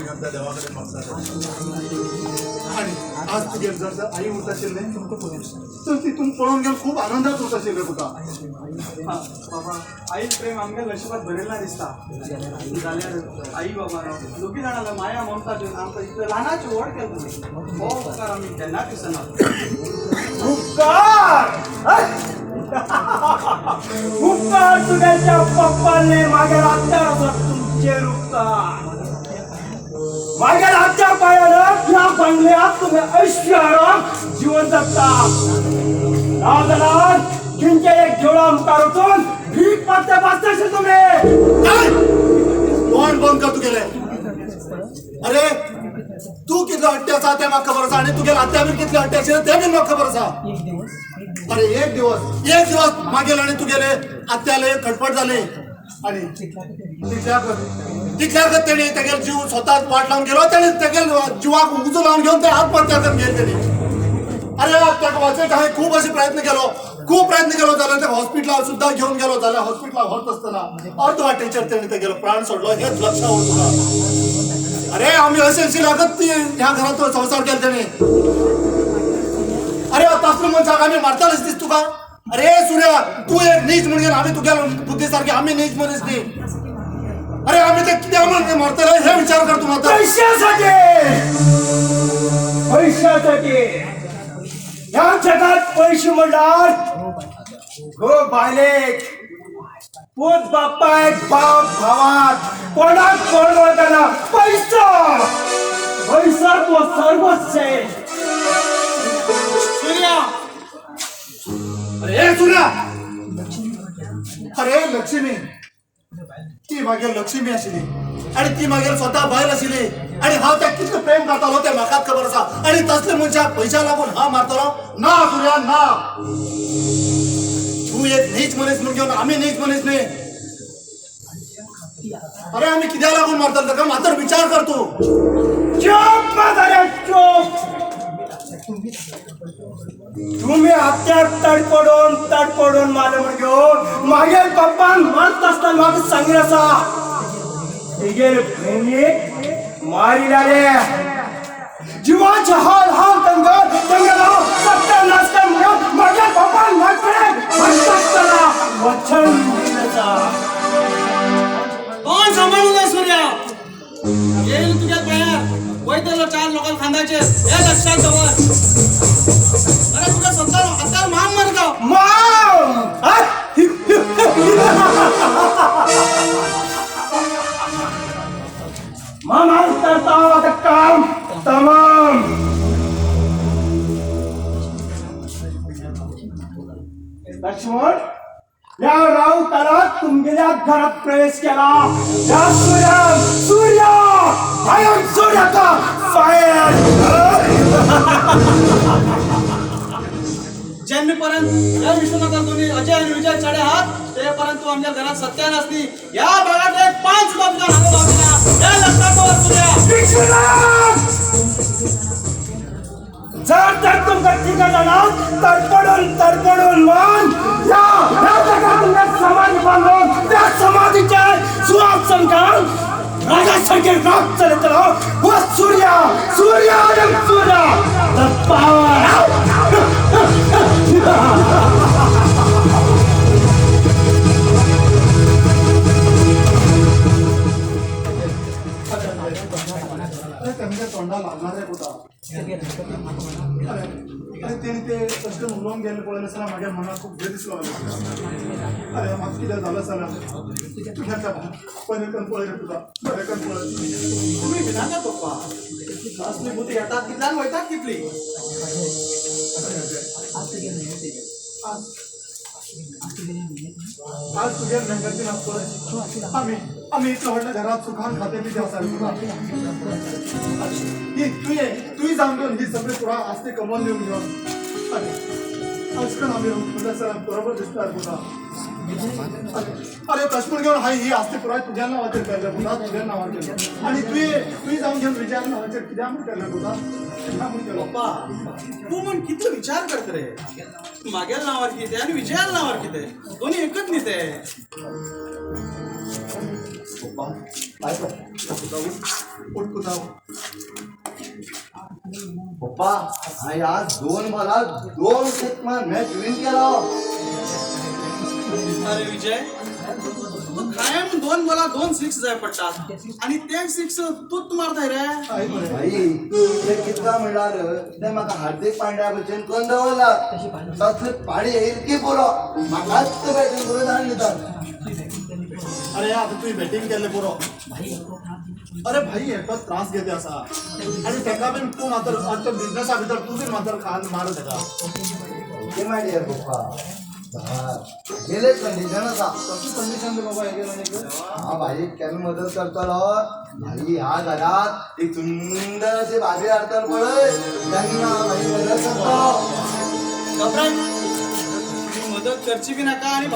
म्हूण घेवन त्या देवा कडेन मागता. आनी आज तुगेर जर जर आई उरता आशिल्लें तर तितून पळोवन घेवन खूब आनंदात उरता आशिल्लें तुका. बाबा, आई प्रेम आमगे नशिबात भरेल ना दिसता. जाल्यार आई बाबा दोगी जाणां माया ममता दिवन आमकां इतलें ल्हानाचें व्हड केलें तुमी. हो उपकार आमी केन्नाच विसरना. उपकार उपकार तुगेल्या पप्पाने मागीर आत्यार आसा तुमचेर उपकार. मागीर आत्या पायान ह्या बंगल्यात तुमी ऐश्वराम जीवन जगता. ना जाल्यार तुमच्या एक देवळा मुखार वचून भीक मागता बसताशे तुमी. तोंड बंद कर तुगेलें. अरे तू कितलो हट्टी आसा तें म्हाका खबर आसा आनी तुगेले आत्या बीन कितले हट्टी आशिल्ले तें बीन म्हाका खबर आसा. अरे एक दिवस एक दिवस मागेल आनी तुगेले आत्याले खटपट जाली आनी तितल्याकच तेणी तेगेलो जीव स्वताच वाट लावन गेलो. तेणी तेगेले जिवाक उजो लावन घेवन ते आत्महत्या करून गेले तेणी. अरे ताका वाचयता हांवें खूब अशे प्रयत्न केलो, खूब प्रयत्न केलो. जाल्यार ताका हॉस्पिटलाक सुद्दां घेवन गेलो. जाल्यार हॉस्पिटलाक व्हरत आसतना अर्द वाटेचेर तेणी तेगेलो प्राण सोडलो. हेच लक्षात उर तुका. अरे आमी अशें आशिल्ल्याकच ती ह्या घरांत संवसार केलो तेणी. अरे तसलो मनशाक आमी मारतालेच दीस तुका. अरे सूर्या, तूं एक नीच म्हणून आमी तुगेलो बुद्धी सारकी आमी नीच मनीस न्ही. अरे आमी ते कित्याक म्हणून मारतले हे विचार कर तूं आतां. पैशासाठी, पैशासाठी ह्या जगात पैसे म्हणल्यार गो बायलेक, पूत बापायक, बाप भावाक, कोणाक कोण वळखना. पैसा, पैसा तो सर्वस्व. सूर्या, अरे सूर्या, अरे लक्ष्मी, ती मागीर लक्ष्मी आशिल्ली आनी ती मागीर स्वता बायल आशिल्ली आनी हांव त्या कितलें प्रेम करतालो तें म्हाकाच खबर आसा. आनी तसले मनशाक पयशा लागून हांव मारतलो ना सूर्या ना. तूं एक नीच मनीस म्हूण घेवन आमी नीच मनीस न्ही. अरे आमी कित्याक लागून मारतले ताका मातर विचार कर तूं. चोप म्हाताऱ्या चोप. तुम्ही हत्यार तडपडून तडपडून मारले म्हण घेवन मागीर पप्पान मरत आसतना म्हाका सांगीत आसा तेगेर भयणीक मारिल्या रे. जिवाचे हाल हाल तंगल तंगल सत्यानाश कर म्हणून मागीर पप्पान म्हाजे मरत आसतना वचन दिलें आसा. कोण सांबाळून जाय सूर्या, येईल तुझ्या पायार वैतलो चार लोकांक खांदाचेर, हे लक्षात दवर. अरे तुका स्वतः हातार मान मरता. माम मामा करता आता काम तमाम. लक्ष्मण, या राऊताला तुमगेल्या घरात प्रवेश केला. या सूर्या, सूर्या I am सूर्याचा फायर. जन्मीपर्यंत या विश्वनाथा दोन्ही अजय आणि विजय चढे आहात ते परंतु आमच्या घरात सत्या नसती. या भागात एक पान सुद्धा तुझ्या हातात लावली ना. हे लक्षात दवर सूर्या. विश्वनाथ, जर तर तुमका तिघा जाणां तडपडून तडपडून मान या ह्या जगात तुमका समाधी बांदून त्या समाधीच्या सुहाग संकान राजासारखे राग चलतलो हो सूर्या, सूर्या आणि सूर्या the power. अरे तेमच्या तोंडा लागणार रे पुता. अरे अरे तेणी ते कशें उलोवन गेले पळयलें जाल्यार म्हाज्या मनाक खूब बरें दिसलो. अरे म्हाका कितें जालें जाल्यार तुज्या बरें करून पळय रे पुता, बरें करून पळय. तुम्ही भिनाका पप्पा, असली बुद्धी येतात कितल्यान वयतात कितली. आज तुगेर मेंगरची ना पळय आमी आमी इतल्या व्हडल्या घरात सुखान खाते पिते आसा रे पुता. ही तुवें तुवें जावन घेवन ही सगळी पुरा आस्ती कमोवन दिवन घेवन अरे आजकाल आमी तुज्या सर बरोबर दिसता रे पुता. अरे तशें म्हूण घेवन हांवें ही आस्ती पुराय तुज्या नांवाचेर केल्ले पुता, तुज्या नांवाचेर. आनी तुवें तुवें जावन घेवन विजया नांवाचेर कित्याक म्हूण केल्लें पुता, कित्याक म्हूण केलो? पप्पा, तू म्हण कितलो विचार करत रे. मागेल नावार कितें आनी विजयाल नावार कितें, दोन्ही एकच न्ही ते. पप्पा, आयक. उठ पुता. पप्पा, हांवें आज 2 बॉलार 2 सिक्स मार मॅच विन केलो. अरे विजय, तू कायम 2 बॉला 2 सिक्स जाय पडटात आणि ते सिक्स तूच मारताय रे. भाई, ते कितका म्हणल्यार ते म्हाका हार्दिक पांड्या भशेन करून दवरला. तसले पाडी येईल की पुरो, म्हाकाच ते बॅटींग करून धाडून दितात. अरे आता तुवें बॅटींग केल्लें पुरो. अरे भाई, एकटोच त्रास घेते आसा आनी तेका बीन तूं मातर आतां बिजनसा भितर तूं बीन मातर खान मार तेका. ओके my dear पप्पा, गेले कंडिशन आसा. कसली कंडिशन रे बाबा हेगेलें आनीक? हा भाई, केन्ना मदत करतलो भाई? ह्या घरात एक सुंदर अशी भाजी हाडटलो पळय, तेन्ना भाई मदत करतलो. घबराय, तुमी मदत करची बी नाका आणि